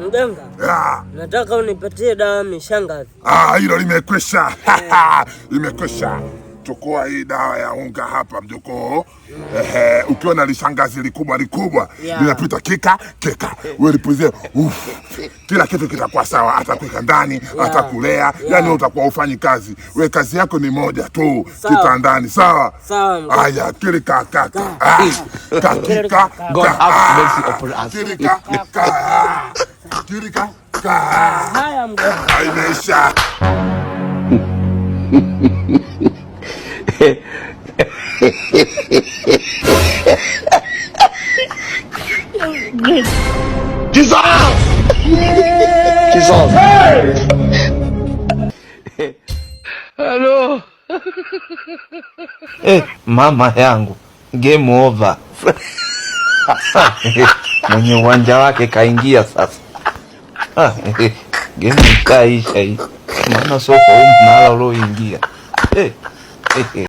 Mganga, Ah, nataka unipatie dawa mishangazi. Ah, hilo limekwisha. Limekwisha. Chukua hii dawa ya unga hapa, mjukuu. Ehe, ukiwa na lishangazi likubwa likubwa linapita kika kika, wewe lipulizie, uf, kila kitu kitakuwa sawa, atakuweka ndani, atakulea, yani wewe utakuwa ufanyi kazi, we kazi yako ni moja tu, kitandani, sawa? Sawa, mganga. Aya, kilika kaka, ah, kakika God ka, have mercy upon us. Kilika ka, kilika ka. Haya, mganga. Ah, imeisha. Jesus! Jesus! Hello. Eh, mama yangu, game over. Mwenye uwanja wake kaingia sasa. Ah, game ikaisha hii, maana soko huu mnala ulioingia. Eh, eh, eh.